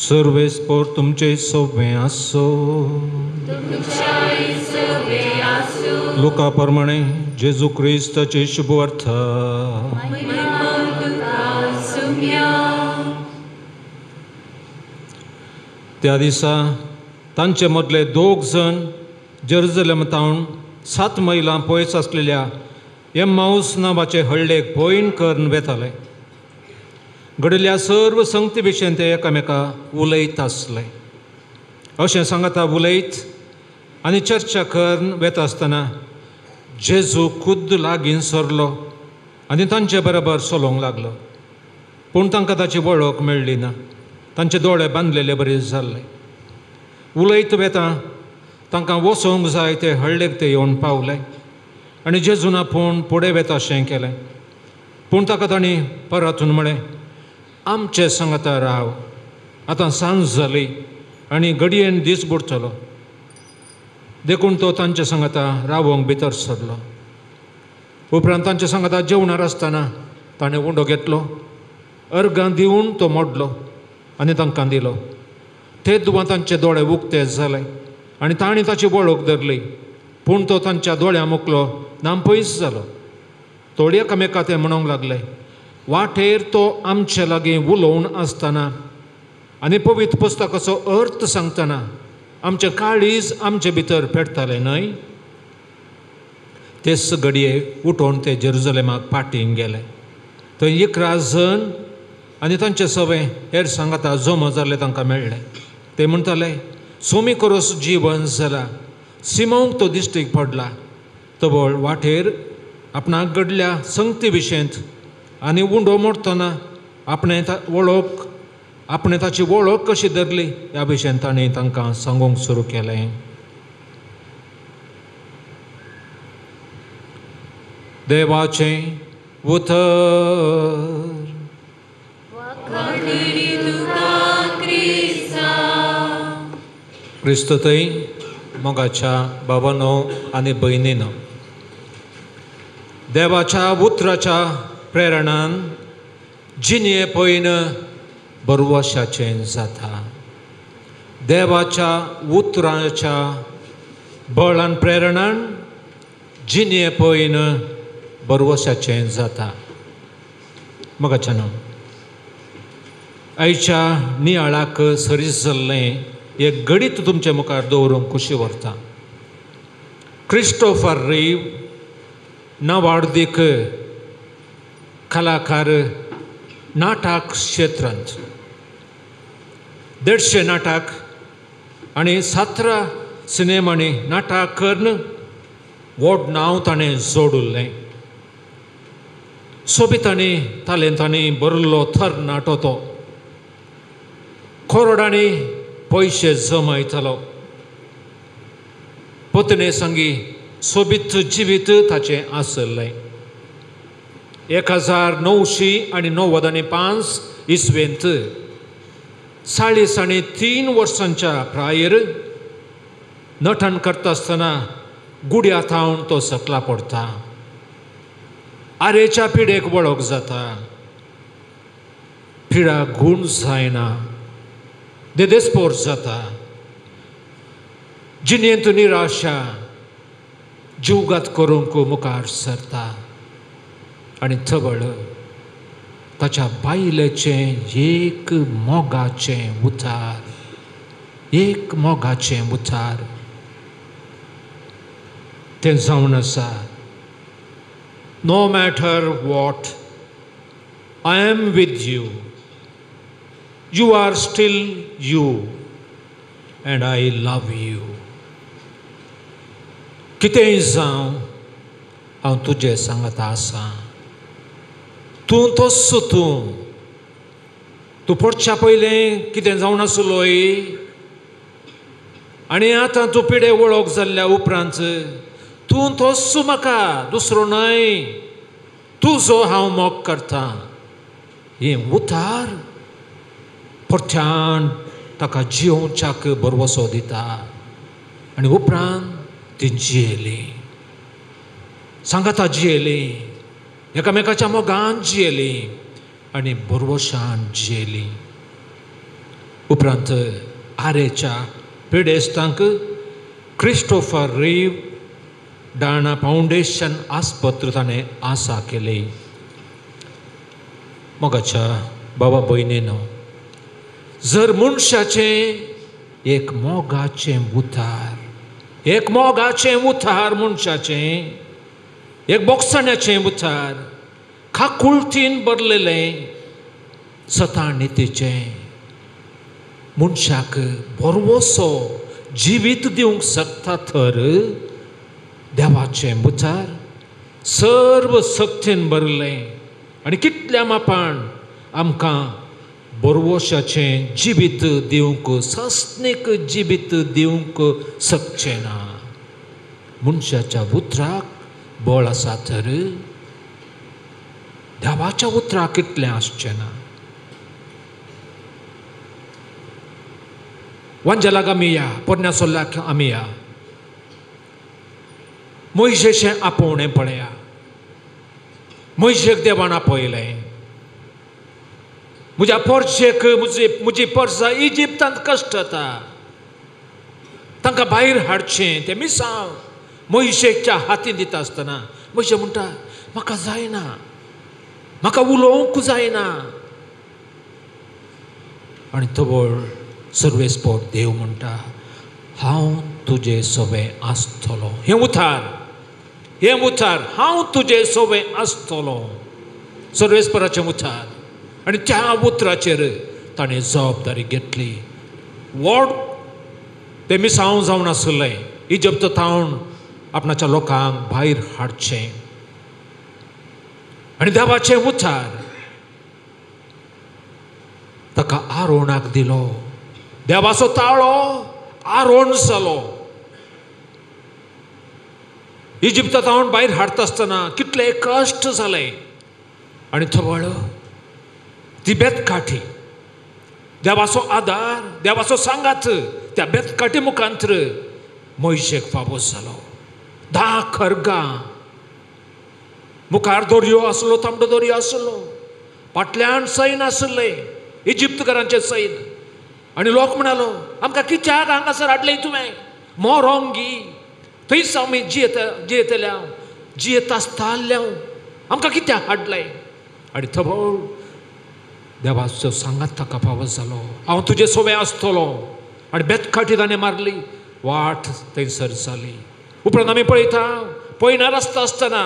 सर्वेस्पोर तुमचे सोबें आसो। लुका प्रमाणे जेजू क्रिस्ताची शुभवार्ता। त्या दिसा तांचे मदले दोग जण जेरुजलेम तावन 7 मैलां पयस आसलेल्या एम्माऊस नांवाचे हळ्ळेक भोयण करून वेताले। घडिल्ल्या सर्व संगती विशयन ते एकामेका उलयत आसले। अशें सांगता उलयत आनी चर्चा करून वेता आसतना जेजू खुद्द लागीं सरलो आनी तांचे बरोबर चलोवंक लागलो। पूण तांकां ताची वळख मेळ्ळी ना। तांचे दोळे बांदलेले बरी जाल्ले। उलयत वेता तांकां वचोंक जाय ते हळ्ळेक ते येवन पावले आनी जेजून आपूण फुडें वेता अशें केलें। पूण ताका तांणी परतून म्हळें, आमचे सांगता राव, आतां सांज जाली आनी घडयेन दीस बुडटलो। देखून तो तांचे सांगता रावोंक भितर सरलो। उपरांत तांचे सांगता जेवणार आसतना ताणें उंडो घेतलो, अर्गां दिवन तो मोडलो आनी तांकां दिलो। ते दुवां तांचे दोळे उक्ते जाले आनी तांणी ताची वळख धरली। पूण तो तांच्या दोळ्यां मुकलो ना पयस जालो। थोडे एकामेका ते म्हणूंक लागले, वाटेर तो आमचे लागीं उलोवन आसतना आनी पवित्र पुस्तकाचो अर्थ सांगतना आमचें काळीज आमचे भितर पेटतालें न्हय? तेच घडये उठोवन ते जेरुजलेमाक फाटीं गेले। थंय 11 जण आनी तांचे सवे हेर सांगाता जमो जाल्ले तांकां मेळ्ळे। ते म्हणटाले, सोमी कोरोस जिवन जाला, सिमोंक तो दिश्टीक पडला। तवळ वाटेर आपणाक घडल्या संगती विशयंत आनी उंडो मोडटना आपणें वळख आपणें ताची वळख कशी धरली ह्या विशयान ताणें तांकां सांगूंक सुरू केलें। देवाचें उतर। क्रिस्त थंय मोगाच्या बाबानो आनी भयणीनो, देवाच्या उतराच्या प्रेरणान जिणये पयन बरवशाचें जाता। देवाच्या उतराच्या बळान प्रेरणान जिणये पयन बरवशाचें जाता। मोगाच्या न्हू, आयच्या नियाळाक सरीस जाल्लें एक गणीत तुमचे मुखार दवरूंक खुशी व्हरता। क्रिस्टोफर रीव नावार्दीक कलाकार नाटक क्षेत्रांत 150 नाटक आनी 17 सिनेमांनी नाटक करून व्हड नांव ताणें जोडिल्लें। सोबीत आनी तालेंतांनी भरिल्लो तरणाटो तो करोडांनी पयशे जमयतालो। पत्नी संगी सोबीत जिवीत ताचें आसलें। 1995 इसवेंत 43 वर्सांच्या प्रायर नटन करता आसतना गुड्या थावन तो सकला पडटा। आरेच्या पिडेक वळख जाता, पिडा गूण जायना, देदेस्पोर जाता, जिणेंत निराशा जिवघात करूंक मुखार सरता आनी थवळ ताच्या बायलेचें एक मोगाचें उतार, एक मोगाचें उतार तें जावन आसा, no matter what I am with you, you are still you and I love you. कितेंय जावं हांव तुजें सांगता आसा, तूं तोच तूं, तूं पडच्या पयलें कितें जावन आसलोय आनी आतां तूं पिडे वळख जाल्ल्या उपरांत तूं तोच म्हाका, दुसरो न्हय, तुजो हांव मोग करता। हें उतार परत्यान ताका जियोवच्याक भरवसो दिता आनी उपरांत ती जियेली, सांगाता जियेली, एकामेकाच्या मोगान जियेली आनी भरवशान जियेली। उपरांत आरेच्या पिडेस्तांक क्रिस्टोफर रीव डाणा फावंडेशन आस्पत्र ताणें आसा केली. मोगाच्या बाबा भयणीनो, जर मनशाचें एक मोगाचें उतार, एक मोगाचें उतार मनशाचें, एक बोगसण्याचें उतार, काकुळतीन भरलेलें सतानितीचें मनशाक बरवसो जिवीत दिवंक शकता तर देवाचें उतार सर्व शक्तीन भरलें आनी कितल्या मापान आमकां बरवशाचें जिवीत दिवंक, सस्नीक जिवीत दिवंक शकचें ना. मनशाच्या उतराक बळ आसा तर देवाच्या उतराक कितलें आसचें ना. वांजेलाक आमी या, पोरण्या सोल्ल्याक आमी या, मोयशेचें आपोवणें पळया. मोयशेक देवान आपयलें, म्हज्या पोरशेक म्हजी पोरसां इजिप्तांत कश्ट जाता, तांकां भायर हाडचें तें मिसांव मोयशेच्या हातीन दिता आसतना मोयशे म्हणटा म्हाका जायना, म्हाका उलोवंक जायना. आनी तवळ सर्वेस्पोर देव म्हणटा हांव तुजे सोबें आसतलो. हें उतार, हें उतार, हांव तुजे सोबें आसतलो, सर्वेस्पराचें उतार. आनी त्या उतराचेर ताणें जबाबदारी घेतली. व्हड तें मिसांव जावन आसलें इजिप्त थावन आपणाच्या लोकांक भायर हाडचें. आनी देवाचें उतार ताका आरोणाक दिलो. देवाचो ताळो आरोण जालो. इजिप्ता थावन भायर हाडटा आसतना कितले कश्ट जाले. आनी थवळ ती बेतकाठी, देवाचो आदार, देवाचो सांगात त्या बेतकाठी मुखांतर मोयशेक फावो जालो. 10 खरगां, मुखार दोरयो आसलो, तांबडो दोरयो आसलो, फाटल्यान सैन आसलें, इजिप्तकारांचें सैन. आनी लोक म्हणालो आमकां कित्याक हांगासर हाडलें तुवें, मोरोंगी थंयच आमी जियेतले, हांव जियेत आसतालें, हांव आमकां कित्याक हाडलें. आनी थबळ देवाचो सांगात ताका फावो जालो, हांव तुजे सोबें आसतलो. आनी बेतकाठी ताणें मारली, वाट थंयसर जाली. उपरांत आमी पळयता पयणार आसता आसतना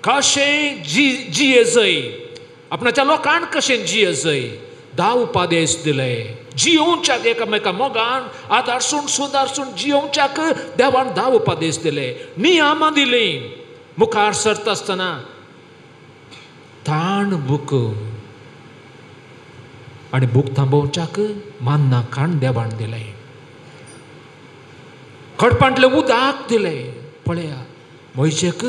कशें जियेजय, आपणाच्या लोकांक कशें जियेजय, 10 उपादेश दिले. जियोवच्याक एकामेका मोगान आदारसून सुदारसून जियोवच्याक देवान 10 उपादेश दिले, नियमां दिलीं. मुखार सरता आसतना ताण भूक आनी भूक थांबोवच्याक मान्ना खाण देवान दिलें, खडपांतलें उदक दिलें. पळया मोयशेक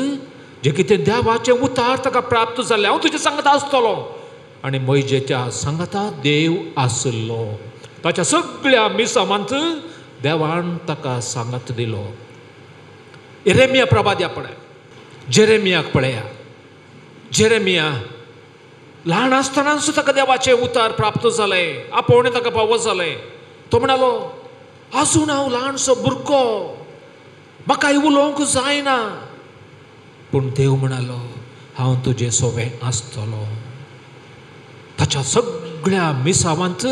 जें कितें देवाचें उतार ताका प्राप्त जालें, हांव तुजें सांगता आसतलो. आनी मोयजेच्या सांगाता देव आसलो, ताच्या सगळ्या मिसामांत देवान ताका सांगात दिलो. एरेमिया प्रभाद्या पळय, जेरेमियाक पळया. जेरेमिया ल्हान आसतनाच ताका देवाचें उतार प्राप्त जालें, आपोवणें ताका फावो जालें. तो म्हणालो आजून हांव ल्हानसो भुरगो, म्हाका उलोवंक जायना. पूण देव म्हणालो हांव तुजे सोबें आसतलो. ताच्या सगळ्या मिसावांत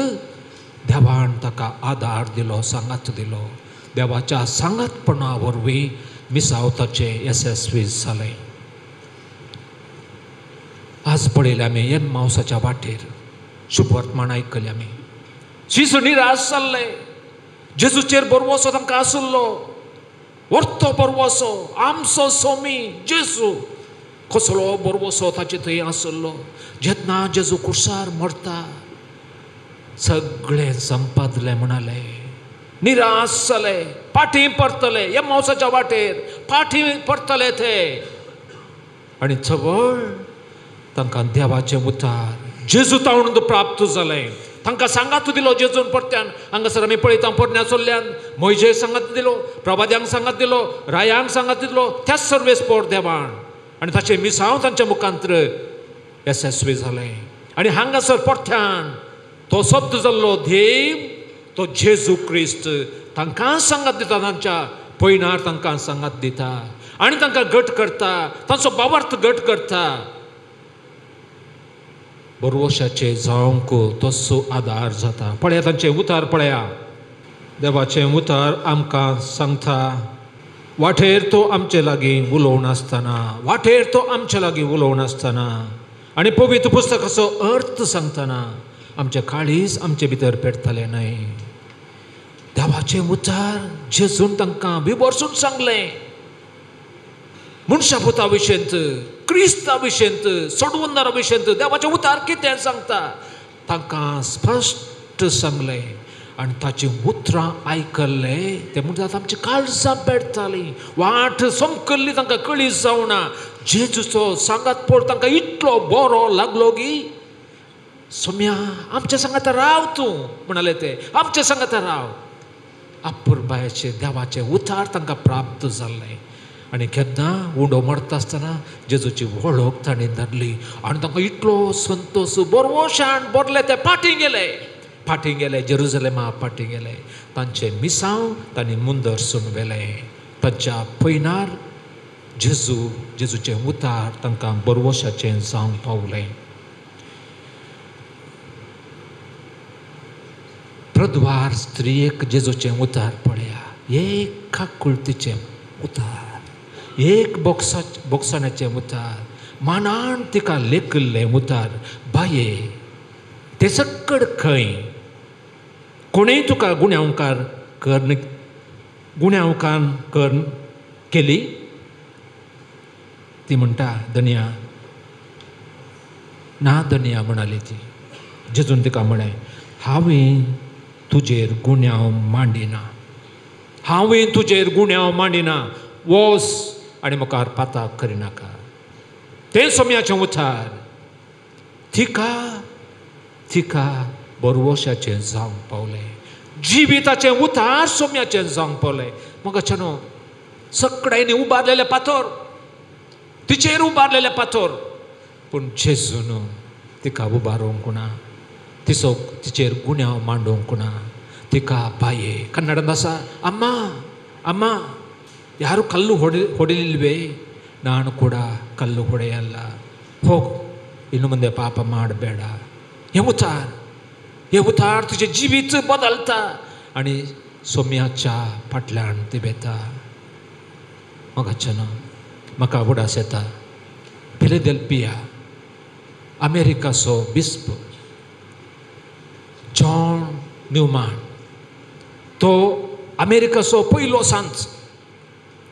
देवान ताका आदार दिलो, सांगात दिलो. देवाच्या सांगातपणा वरवीं मिसाव ताचें येसस्वी जालें. आज पळयलें आमी एम्मावसाच्या वाटेर शुभवर्तमान आयकलें आमी. शिसू निराश जाल्ले, जेजूचेर बरवसो तांकां आसलो, वर्तो बरवसो, आमचो सोमी जेजू कसलो बरवसो ताचे थंय आसलो. जेन्ना जेजू कुर्सार मरता सगळें संपादलें म्हणाले, निराश जाले, फाटीं परतले, एम्मावसाच्या वाटेर फाटीं परतले ते. आनी चवळ तांकां देवाचें उतार जेजू तावण प्राप्त जालें. तांकां सांगात दिलो जेजून परत्यान. हांगासर आमी पळयता पोरण्या चोल्ल्यान मोयजे सांगात दिलो, प्रभाद्यांक सांगात दिलो, रायांक सांगात दिलो, त्याच सर्वेस्पोर देवान. आनी ताचें मिसांव तांच्या मुखांतर येसस्वी जालें. आनी हांगासर परत्यान तो शब्द जाल्लो देव तो जेजू क्रिस्त तांकां सांगात दिता, तांच्या पयणार तांकां सांगात दिता आनी तांकां घट करता, तांचो बावार्थ घट करता. बरवशाचे जावंक तसो आदार जाता. पळया तांचें उतार, पळया देवाचें उतार आमकां सांगता, वाटेर तो आमचे लागीं उलोवन आसतना, वाटेर तो आमचे लागीं उलोवन आसतना आनी पवित्र पुस्तकाचो अर्थ सांगतना आमचें काळीज आमचे भितर पेटतलें न्हय. देवाचें उतार जेजून तांकां विवर्सून सांगलें. मनशा पुता विशयंत, क्रिस्ता विशयंत, सोडवणदारा विशयंत देवाचें उतार कितें सांगता तांकां स्पश्ट सांगलें. आनी ताचीं उतरां आयकल्लें ते म्हणटात आमची काळजां पेटतालीं, वाट समकल्ली तांकां कळी जावना. जेजूचो सांगात पळ तांकां इतलो बरो लागलो की सोम्या आमच्या सांगाता राव तूं म्हणाले ते, आमच्या सांगाता राव. अपुरबायेचें देवाचें उतार तांकां प्राप्त जाल्लें. आनी केन्ना उंडो मरता आसतना जेजूची वळख तांणी धरली आनी तांकां इतलो संतोश बरवशान बरले. ते फाटीं गेले, फाटीं गेले, जेरुजलेमा फाटीं गेले. तांचें मिसांव तांणी मुंदरसून व्हेलें. तांच्या पयनार जेजू, जेजूचें उतार तांकां बरवशाचें जावंक पावलें. प्रद्वार स्त्रियेक जेजूचें उतार पळया, एक काकुळतीचें उतार, एक बोक्साण्याचें उतार, मानान तिका लेखिल्लें उतार. बाये तें सक्कड खंय कोणेय तुका गुन्यांवकार कर गुन्यांवकार कर केली? ती म्हणटा धनया ना धनया म्हणाली ती. जेजून तिका म्हळें हांवें तुजेर गुन्यांव मांडिना, हांवें तुजेर गुन्यांव मांडिना, वोस आनी मुखार पाताक करिनाका. तें सोम्याचें उतार तिका, तिका बरवशाचें जावंक पावलें. जिविताचें उतार सोम्याचें जावंक पावलें. म्हाका न्हू सकड्यांनी उबारलेलें पातोर, तिचेर उबारलेलें पातोर, पूण जेजून तिका उबारूंक ना, तिचो तिचेर गुन्यांव मांडूंक ना. तिका बाये कन्नडांत आसा अम्मा अम्मा ಯಾರು ಕಲ್ಲು ಹೊಡಿಲಿಲ್ವೇ, ನಾನು ಕೂಡ ಕಲ್ಲು ಹೊಡೆಯಲ್ಲ, ಹೋಗು ಇನ್ನು ಮುಂದೆ ಪಾಪ ಮಾಡಬೇಡ. हे उतार, हे उतार तुजें जिवीत बदलता आनी सोम्याच्या फाटल्यान ती वेता. म्हाका म्हाका उडास येता फिलाडेल्फिया अमेरिकाचो बिस्प जॉन न्यूमान, तो अमेरिकाचो पयलो सांत.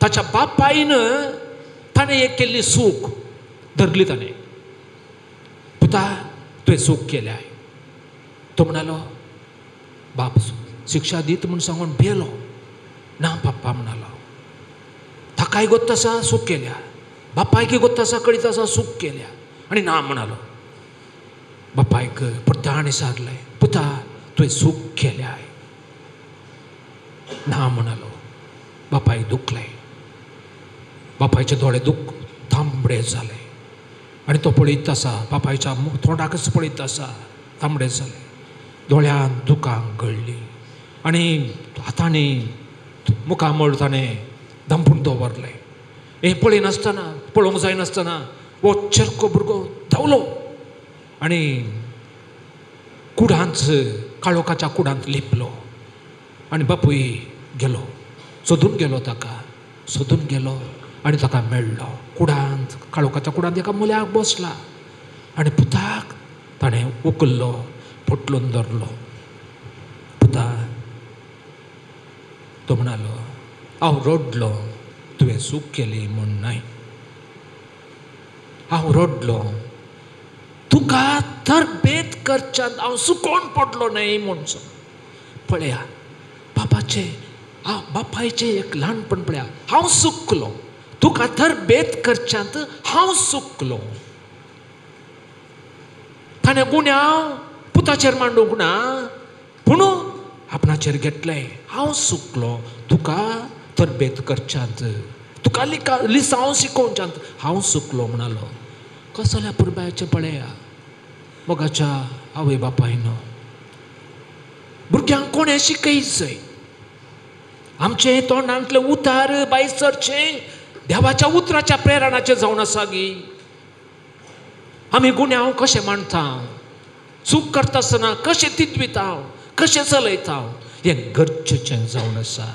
ताच्या बापायन ताणें एक केल्ली चूक धरली ताणें, पुता तुवें चूक केल्या. तो म्हणालो बाप शिक्षा दीत म्हूण सांगून भियेलो. ना बाप्पा म्हणालो, ताकाय गोत्त आसा चूक केल्या, बापायकय गोत्त आसा कळीत आसा चूक केल्या, आनी ना म्हणालो. बापायक परताणी सारलें, पुता तुवें चूक केल्या. ना म्हणालो. बापायक दुखलें, बापायचे दोळे दुख तांबडे जाले आनी तो पळयत आसा, बापायच्या तोंडाकच पळयत आसा, तांबडे जाले, दोळ्यांत दुकां गळ्ळीं आनी हातांनी मुखामळ ताणें धांपून दवरलें. हें पळयनासतना, पळोवंक जायनासतना हो चेरको भुरगो धांवलो आनी कुडांत, काळोखाच्या कुडांत लिपलो आनी बापूय गेलो, सोदून गेलो ताका, सोदून गेलो आनी ताका मेळ्ळो. कुडांत, काळोखाच्या कुडांत एका मुल्याक बसला आनी पुताक ताणें उखल्लो, पोटलून धरलो. पुता, तो म्हणालो, हांव रडलो तुवें चूक केली म्हूण न्हय, हांव रडलो तुका तरबेत करच्यांत हांव सुकोन पडलो न्हय म्हूण. पळया बापाचें, बापायचें एक ल्हानपण पळया, हांव चुकलो तुका तरबेत करच्यांत हांव चुकलो. ताणें गुन्यांव पुताचेर मांडूंक ना, पूण आपणाचेर घेतलें, हांव चुकलो तुका तरबेत करच्यांत, तुका लिसांव शिकोवच्यांत हांव चुकलो म्हणालो. कसल्या पुरबायाचें पळया मोगाच्या आवय बापायन भुरग्यांक कोणें शिकयचें? आमचें तोंडांतलें उतार भायर सरचें देवाच्या उतराच्या प्रेरणाचें जावन आसा गी? आमी गुन्यांव कशें मांडटा, चूक करता आसतना कशें तितविता, कशें चलयता, हें गरजेचें जावन आसा.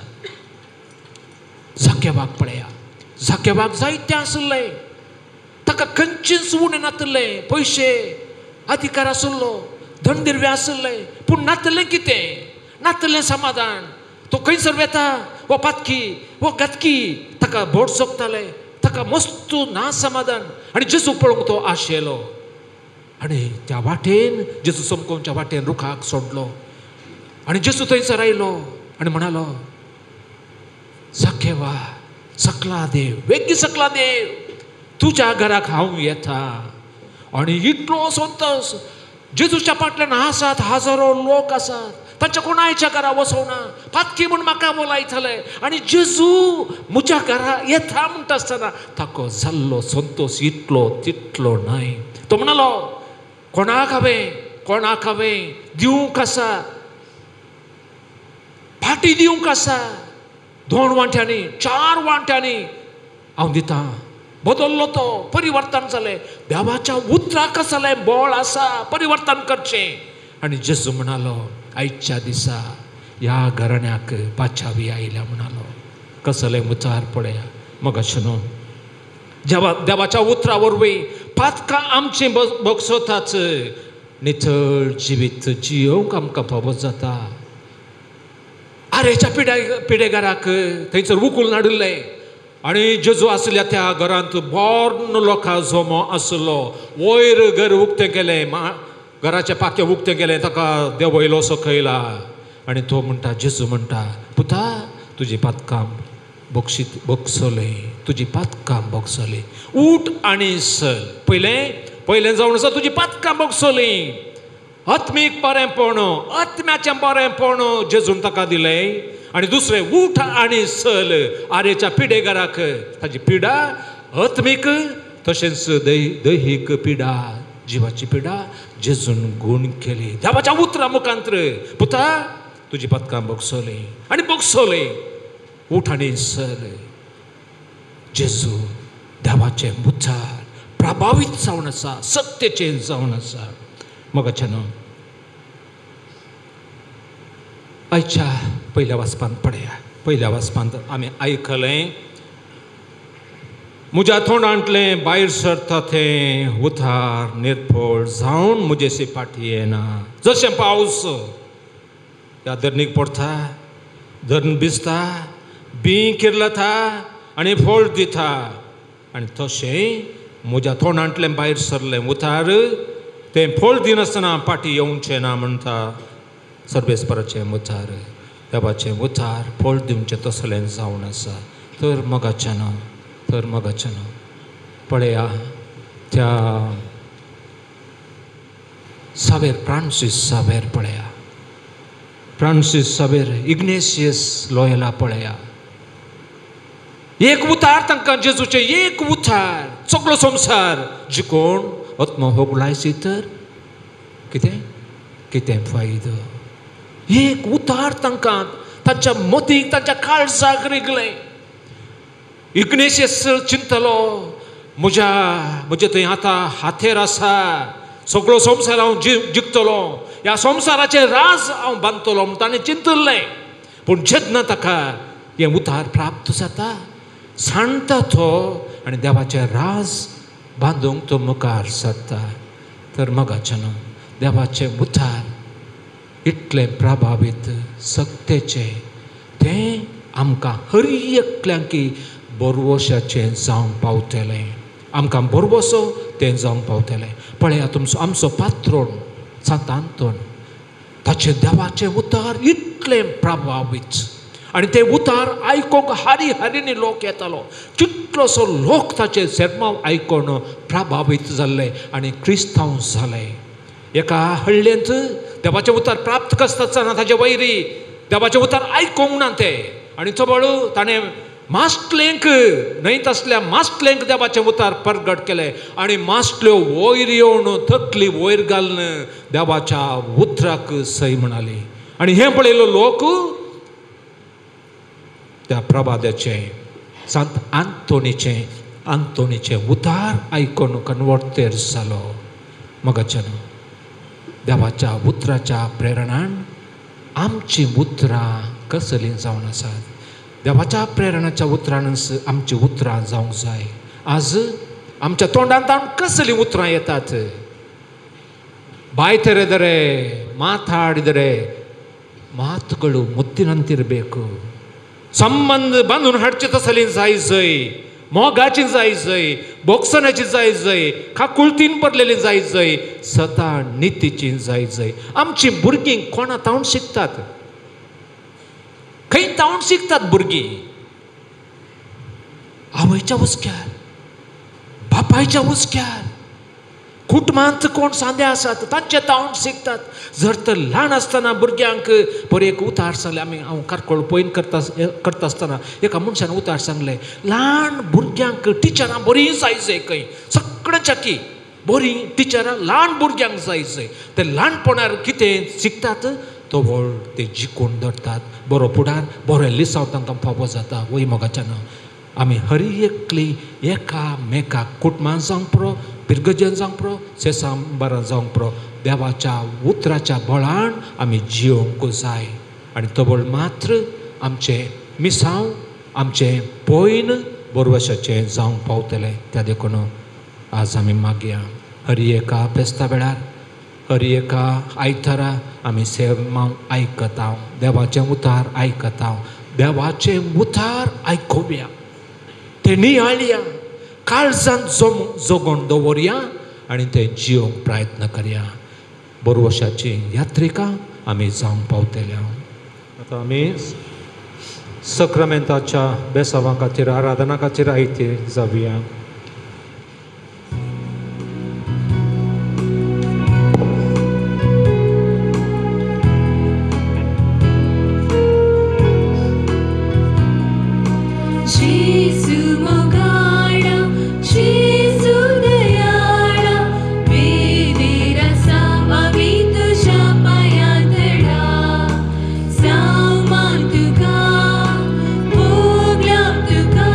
जाकेवाक पळया, जाकेवाक जायतें आशिल्लें, ताका खंयचेंच उणें नातिल्लें, पयशे अधिकार आशिल्लो, धनदिरवे आशिल्लें, पूण नातिल्लें कितें? नातिल्लें समाधान. तो खंयसर वेता, हो पातकी, हो घातकी, ताका बोट सोकताले, ताका मस्त ना समाधान. आनी जेजू पळोवंक तो आशेलो आनी त्या वाटेन जेजू समकोवच्या वाटेन रुखाक सोडलो आनी जेजू थंयसर आयलो आनी म्हणालो, जाकेवा सकला देव, वेगळी सकला देव, तुज्या घराक हांव येता. आनी इतलो संतोश, जेजूच्या फाटल्यान आसात हजारो लोक आसात, तांच्या कोणायच्या घरा वचोना, पातकी म्हूण म्हाका बोलायतले आनी जेजू म्हज्या घरा येता म्हणटा आसतना ताका जाल्लो संतोश इतलो तितलो न्हय. तो म्हणालो, कोणाक हांवें, कोणाक हांवें दिवंक आसा, फाटी दिवंक आसा, 2 वांट्यांनी 4 वांट्यांनी हांव दितां. बदल्लो तो, परिवर्तन जालें, देवाच्या उतराक आसलें बळ आसा परिवर्तन करचें. आनी जेजू म्हणालो, आयच्या दिसा ह्या घराण्याक पाचावी आयल्या म्हणालो. कसलें उतार पळया मगाशी न्हू, देवाच्या उतरा वरवीं पातकां आमचीं बगसोताच, नितळ जिवीत जियोवंक आमकां फावो जाता. आरेच्या पिडेगाराक थंयसर उखलून हाडिल्लें आनी जेजू आसल्या त्या घरांत बोर्न लोकां जमो आसलो. वयर घर उक्तें केलें, घराचें पाखें उक्तें केलें, ताका देंवयलो सकयला आनी तो म्हणटा, जेजू म्हणटा, पुता तुजी पातकां बक्षीत बगसलें, तुजी पातकां बगसलें, उठ आनी चल. पयलें पयलें जावन आसा तुजी पातकां बगसलीं, आत्मीक बरेंपण, आत्म्याचें बरेंपण जेजून ताका दिलें. आनी दुसरें, उठ आनी चल, आरेच्या पिडेगाराक ताजी पिडा आत्मीक तशेंच दैहीक पिडा, जिवाची पिडा जेजून गूण केली देवाच्या उतरा मुखांत्र. पुता तुजी पातकां बगसलीं आनी बगसलीं, उठ आनी चल. जेजू देवाचें उतार प्रभावीत जावन आसा, सत्तेचें जावन आसा. मगाचें न्हू आयच्या पयल्या वाचपांत पळया, पयल्या वाचपांत आमी आयकलें, म्हज्या तोंडांतलें भायर सरता तें उतार निर्फळ जावन म्हजेशी फाटी येना. जशें पावस ह्या धरणीक पडटा, धरण भिजता, बीं किर्लता आनी फळ दिता, आनी तशें म्हज्या तोंडांतलें भायर सरलें उतार तें फळ दिनासतना फाटी येवचें ना म्हणटा सर्वेस्पराचें उतार. देवाचें उतार फळ दिवचें तसलें जावन आसा. तर मगाचें न्हू, तर मगाचें न्हू पळया त्या सावेर फ्रांसीस सावेर पळया, फ्रांसीस सावेर इग्नेशियस लोयला पळया. एक उतार तांकां जेजूचें एक उतार सगळो संवसार जिकोण आत्मो होगडायसी तर कितें कितें फायदो. एक उतार तांकां तांच्या मतीक तांच्या काळजाक रिगलें. इग्नेशियस चिंतलो, म्हज्या म्हजे थंय आतां हातेर आसा, सगळो संवसार हांव जिखतलो, ह्या संवसाराचें राज हांव बांदतलो म्हूण ताणें चिंतिल्लें. पूण जेन्ना ताका हें उतार प्राप्त जाता, सांडटा तो आनी देवाचें राज बांदूंक तो मुखार सरता. तर मगाचें न्हू देवाचें उतार इतलें प्रभावीत सक्तेचें तें आमकां हर एकल्यांकी बरवशाचें जावंक पावतलें, आमकां बरवसो तें जावंक पावतलें. पळया तुमचो आमचो पात्रोण सांत आंतोन, ताचें देवाचें उतार इतलें प्रभावीत आनी तें उतार आयकूंक हारी हारीनी लोक येतालो. कितलोसो लोक ताचें सेर्मांव आयकून प्रभावीत जाल्ले आनी क्रिस्तांव जाले. एका हळ्ळेंत देवाचें उतार प्राप्त करता आसतना ताचे वैरी देवाचें उतार आयकूंक ना ते, आनी चबळ ताणें मास्टलेंक न्हंयत आसल्या मास्टलेंक देवाचें उतार परगट केलें आनी मास्टल्यो वयर येवन तकली वयर घालून देवाच्या उतराक सय म्हणाली. आनी हें पळयलो लोक त्या प्रभादाचें सांत आंतोनीचें आंतोनीचें उतार आयकून कन्वर्तेर जालो. मगाच्यान देवाच्या उतराच्या प्रेरणान आमचीं उतरां कसलीं जावन आसात. देवाच्या प्रेरणाच्या उतरानच आमचीं उतरां जावंक जाय. आज आमच्या तोंडांत कसलीं उतरां येतात? ಬಾಯ್ ತೆರೆದರೆ ಮಾತಾಡಿದರೆ ಮಾತುಗಳು ಮುತ್ತಿನಂತಿರಬೇಕು. ಸಂಬಂಧ ಬಂದು ಹಡ್ಚಿತ ಸಲಿನ್ जाय, मोगाची जाय, बोक्सनाची जाय, काकुळतीन पडलेली जाय, सता नितीची जाय. आमची भुरगीं कोणा तावन शिकतात? खंय तावन शिकतात भुरगीं? आवयच्या हुस्क्यार, बापायच्या हुस्क्यार, कुटुंबांत कोण सांदे आसात तांचे तावन शिकतात. जर तर ल्हान आसतना भुरग्यांक बरें एक उतार सांगलें, आमी हांव कारकोळ पयन करता करता आसतना एका मनशान उतार सांगलें, ल्हान भुरग्यांक टिचरां बरीं जाय जाय, खंय सगळ्यांच्या की बरीं टिचरां ल्हान भुरग्यांक जाय जाय. ते ल्हानपणार कितें शिकतात तो व्हड ते जिखून धरतात. बरो फुडार बरें लिसांव तांकां फावो जाता. वय मोगाच्यान आमी हर एकली एकामेकाक कुटुंबान जावंक पुरो, पिरगजन जावंक पुरो, सेसांबारान जावंक पुरो, देवाच्या उतराच्या बळान आमी जियोवंक जाय. आनी तबळ मात्र आमचें मिसांव आमचें पयन बरवशाचें जावंक पावतलें. त्या देखून आज आमी मागया हर एका फेस्ता वेळार, हर एका आयतारा आमी सेमांव आयकता, देवाचें उतार आयकता. देवाचें उतार आयकुया, तें नियाळया, काळजान जगोवन दवरया आनी तें जियोवंक प्रयत्न करया. बरवशाची यात्रिका आमी जावंक पावतल्या. आतां आमी सक्रामेंताच्या बेसांवा खातीर आराधना खातीर आयते जावया. तुका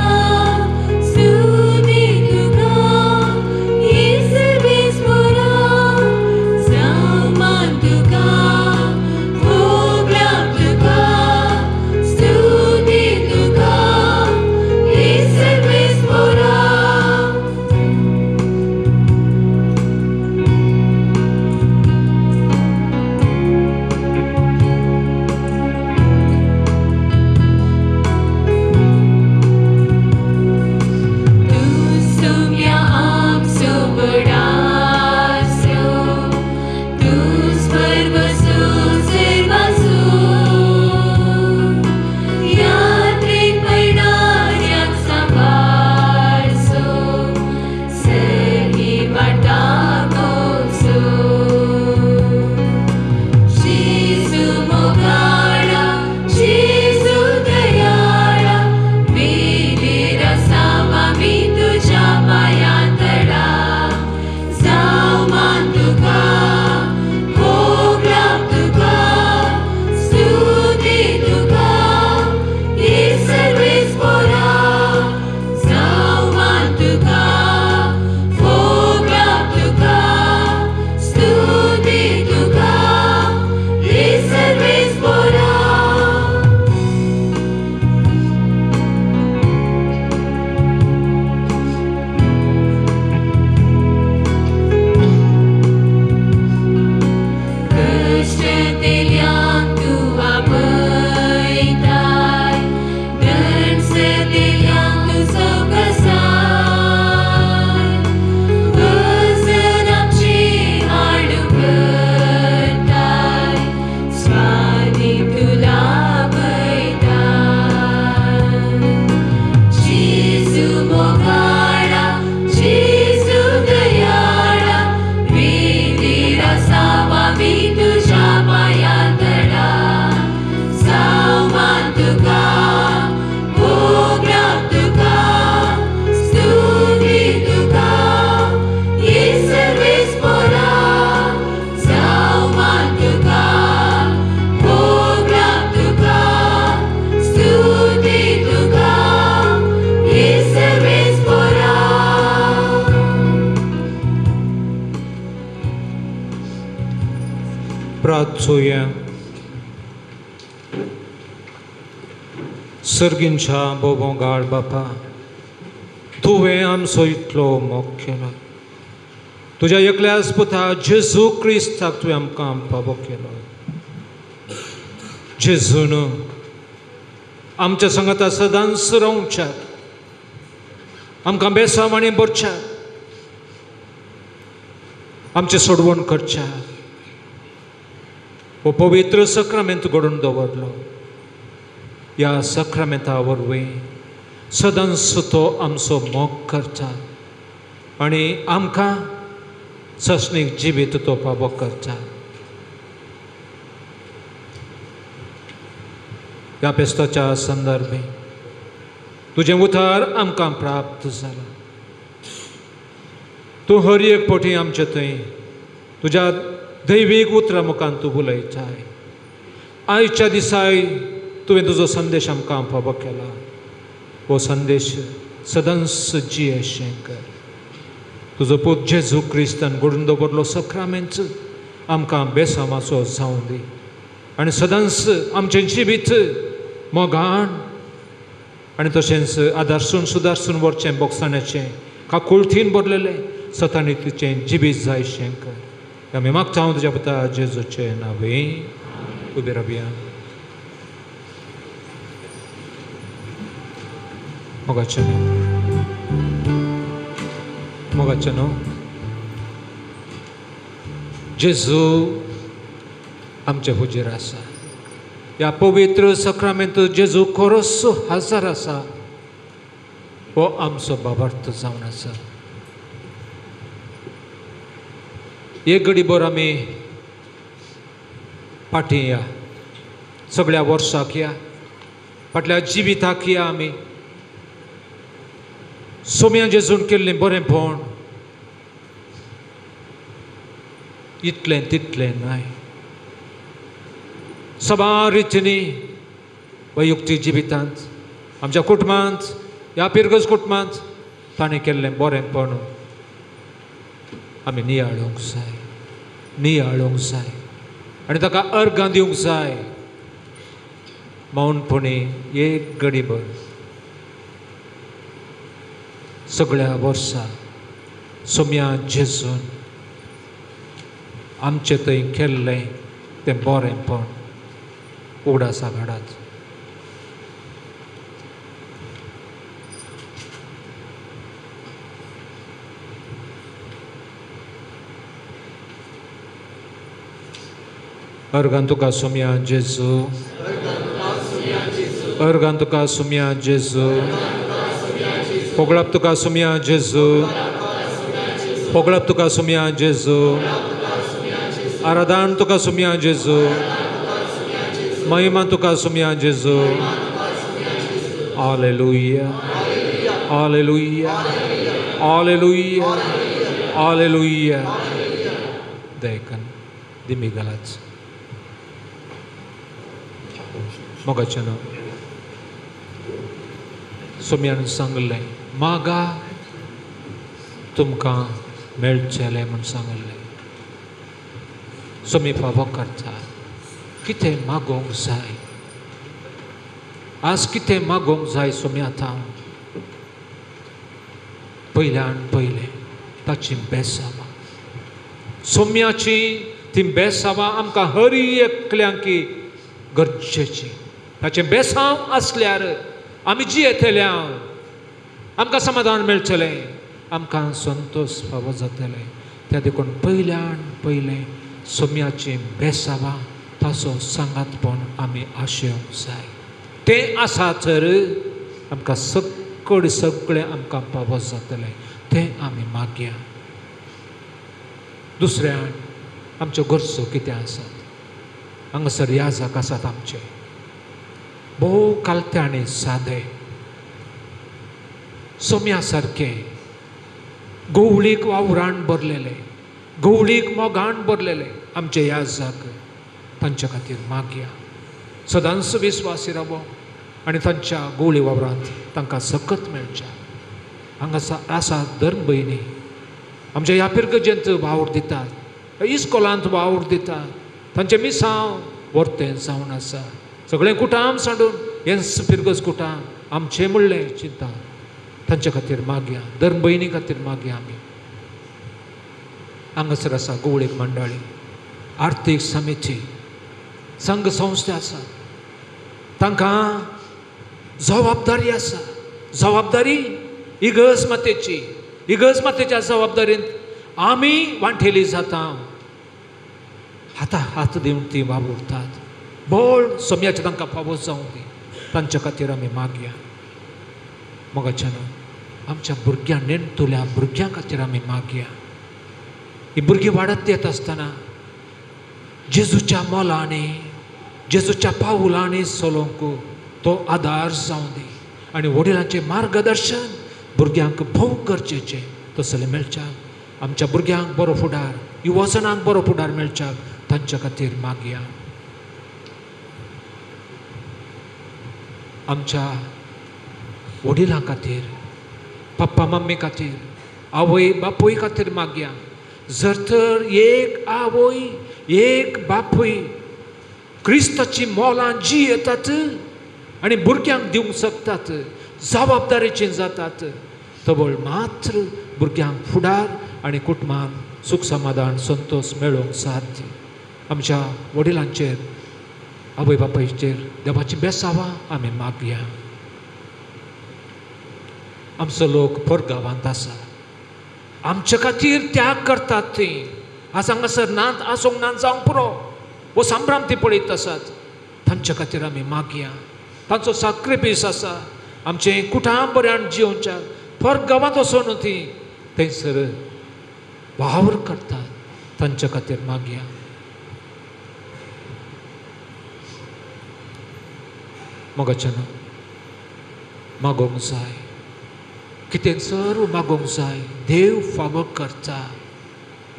प्रार्थुया. सर्गींच्या भोवगाळ बापा, तुवें आमचो इतलो मोग केलो, तुज्या एकल्याच पुता जेजू क्रिस्ताक तुवें आमकां पावो केलो. जेजून आमच्या सांगाता सदांच रावच्याक, आमकां बेसांव आनी भरच्याक, आमचें सोडवण करच्याक हो पवित्र सक्रामेंत घडोवन दवरलो. ह्या सक्रामेंता वरवीं सदांच तो आमचो मोग करता आनी आमकां ससणीक जिवीत तो पावो करता. ह्या फेस्ताच्या संदर्भे तुजें उतार आमकां प्राप्त जालां. तूं हर एक पटी आमचे थंय तुज्या दैवीक उतरां मुखान तूं उलयताय. आयच्या दिसाय तुवें तुजो संदेश आमकां फावो केला. हो संदेश सदांच जियेशें कर. तुजो पूत जेजू क्रिस्तान घडून दवरलो सक्रामेंत आमकां बेसामाचो जावं दी आनी सदांच आमचें जिवीत मोगान आनी तशेंच आदारसून सुदारसून व्हरचें बोगसाण्याचें काकुळथीन भरलेलें सतानी तुजें जिवीत जाय शें कर. आमी मागता हांव तुज्या पुता जेजूचें नांवे. उबे रावया. मोगाचें न्हू, मोगाचें न्हू, जेजू आमचे हुजीर आसा. ह्या पवित्र सक्रामेंत जेजू खरोच हजर आसा. हो आमचो बाबार्थ जावन आसा. एक घडीभर आमी फाटीं या, सगळ्या वर्साक या, फाटल्या जिविताक या. आमी सोम्या जेजून केल्लें बरेंपण इतलें तितलें न्हय, सबार रितींनी वैयक्तीक जिवितांत, आमच्या कुटुंबांत, ह्या पिरगज कुटुंबांत ताणें केल्लें बरेंपण आमी नियाळूंक जाय, नियाळूंक जाय आनी ताका अर्गां दिवंक जाय. मौनपणी एक घडीभर सगळ्या वर्सा सोम्या जेजून आमचें थंय केल्लें तें बरेंपण उगडासा घाडात. अर्गां तुका सोम्या जेजू, अर्गां तुका सोम्या जेजू, पोगळाप तुका सोम्या जेजू, पोगळाप तुका सोम्या जेजू, आराधन तुका सोम्या जेजू, महिमा तुका सोम्या जेजू. Hallelujah, hallelujah, hallelujah, hallelujah. दयकन दिमी गलाच. मोगाचें न्हू, सोम्यान सांगलें मागा तुमकां मेळचेलें म्हूण सांगलें. सोमी फावो करता. कितें मागोवंक जाय आज, कितें मागोवंक जाय सोमी आतां? पयल्यान पयलें ताची बेसावां, सोम्याची ती बेसावां आमकां हर एकल्यांकी गरजेची. ताचें बेसांव आसल्यार आमी जियेतल्या, आमकां समाधान मेळटलें, आमकां संतोश फावो जातलें. त्या देखून पयल्यान पयलें सोम्याचें बेसावां ताचो सांगातपण आमी आशेवंक जाय. तें आसा तर आमकां सगळें सगळें आमकां पावो जातलें. तें आमी मागया. दुसऱ्यान आमच्यो गरजो कितें आसात हांगासर याजक आसात आमचे, भोव कालते आनी सादे, सोम्या सारके, गवळीक वावरान भरलेले, गवळीक मोगान भरलेले आमचे याजक, तांच्या खातीर मागया. सदांच विस्वासी रावो आनी तांच्या गवळी वावरांत तांकां सकत मेळच्या. हांगा आसा धर्म भयणी आमच्या ह्या पिरगजेंत वावर दितात, इस्कोलांत वावर दितात, तांचें मिसांव वर्तें जावन आसा. सगळें कुटाम सांडून हेंच फिरगज कुटाम आमचें म्हणलें चिंता. तांचे खातीर मागया, धर्म भयणी खातीर मागया. आमी हांगासर आसा गोवळीक मंडळी, आर्थीक समिती, संघ संस्था आसा. तांकां जबाबदारी आसा. जबाबदारी इगर्ज मातेची. इगर्ज मातेच्या जबाबदारीन आमी वांटेली जाता. हाता हात दिवन ती वावुरतात. बोळ सोम्याचें तांकां फावो जावं दी. तांच्या खातीर आमी मागया. मोगाच्यान आमच्या भुरग्यां नेणटुल्या भुरग्यां खातीर आमी मागया. ही भुरगीं वाडत येत आसतना जेजूच्या मोलांनी, जेजूच्या पावलांनी चलोवंक तो आदार जावं दी. आनी वडिलांचें मार्गदर्शन भुरग्यांक भोव गरजेचें तसलें मेळच्याक आमच्या भुरग्यांक बरो फुडार, युवजनांक बरो फुडार मेळच्याक तांच्या खातीर मागया. आमच्या वडिलां खातीर, पप्पा मम्मी खातीर, आवय बापूय खातीर मागया. जर तर एक आवय एक बापूय क्रिस्ताची मोलां जी येतात आनी भुरग्यांक दिवंक शकतात, जबाबदारेचे जातात, तवळ मात्र भुरग्यांक फुडार आनी कुटुंबान सूख समाधान संतोश मेळोवंक साध्य. आमच्या वडिलांचेर, आवय बापायचेर देवाची बेसावां आमी मागया. आमचो लोक परगांवांत आसा, आमचे खातीर त्याग करतात ती. आज हांगासर नात आसूंक ना जावंक पुरो हो संभ्रम ती पळयत आसात. तांचे खातीर आमी मागया. तांचो साक्रिफीस आसा आमचें कुटाम बऱ्यान जियोवच्याक. परगांवांत वचून ती थंयसर वावर करतात. तांचे खातीर मागया. मोगाच्यान मागोवंक जाय, कितें सर्व मागोवंक जाय. देव फावो करता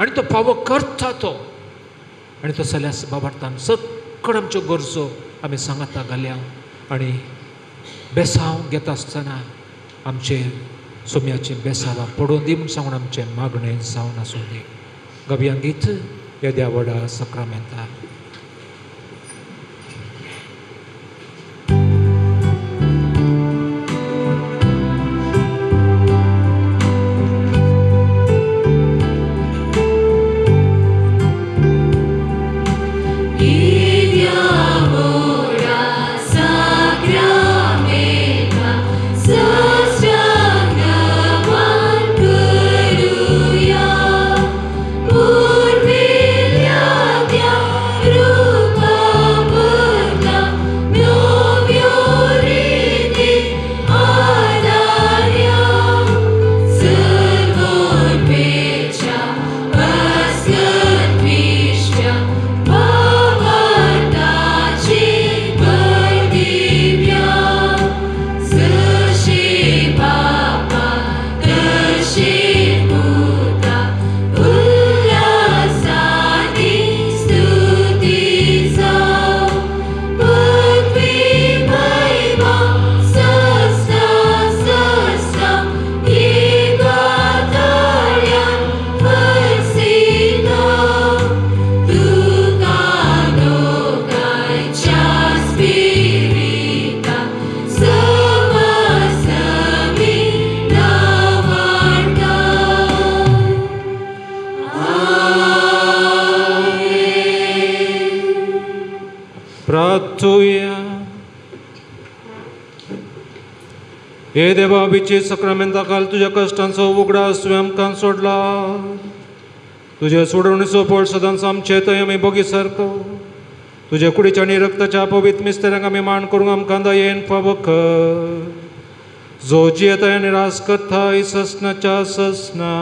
आनी तो फावो करता तो. आनी तो सल्यास बाबार्थान सगळ्यो आमच्यो गरजो आमी सांगाता घाल्या. आनी बेसांव घेता आसतना आमचेर सोम्याचीं बेसांवां पडून दी म्हूण सांगून आमचें मागणें जावन आसूं दी. गवया गीत येद्या व्हडा सक्रामेंता. हे देवा, बिची सक्रामेंता काल तुज्या कश्टांचो उगडास तुवें आमकां सोडला. तुजे सोडवणीचो फळ सदांच आमचे थंय आमी बोगी सारको. तुजे कुडीच्या आनी रक्ताच्या पवित्र मिस्तेरांक आमी मान करूंक आमकां दयेन फावो कर. जो जियेता आनी रास करता ससनाच्या ससना.